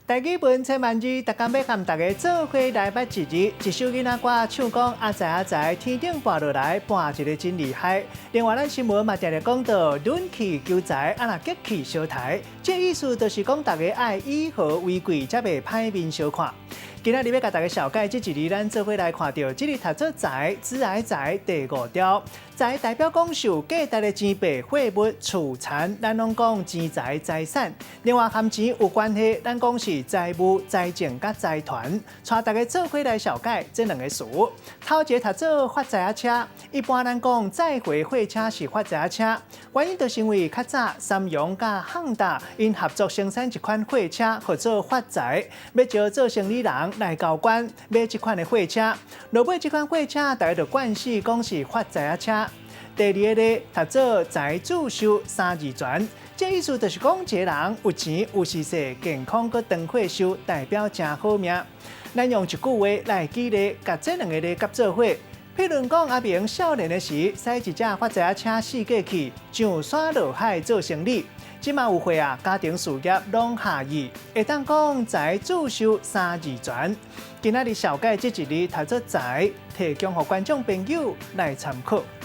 台語文千萬字，逐工欲佮大家做伙來捌一字，一首囡仔歌唱講阿財阿財，天頂跋落來，跋一个真厲害。另外，咱新聞嘛定定講到，忍氣求財，啊若激氣相刣，這意思就是講大家愛以和為貴，才袂歹面相看。今仔日欲共大家紹介這一字，咱做伙來看著，這字讀做財，子癌財第五調。財代表講受價值的錢幣、貨物、厝產，咱攏講錢財、財產。另外和錢有關係，咱講是財務、財政佮財團。帶大家做伙來紹介這兩个詞。頭一个讀做發財仔車，一般咱講載貨貨車是發財仔車，原因就是因為較早三陽佮漢達𪜶合作生產一款貨車，號做發財，欲招做生理人來交關買這款的貨車，落尾這款貨車，大家就慣勢講是發財仔車。第二个咧，讀做財主壽三字全，這意思就是講一个人有錢有勢勢，健康閣長歲壽，代表誠好命。咱用一句話來舉例，共這兩个字結做伙。譬如講，阿明少年的時，駛一隻發財仔車四界去，上山落海做生理。這馬有歲啊，家庭事業攏合意，會當講財主壽三字全。今仔日紹介這一字讀做財，提供予觀眾朋友來參考。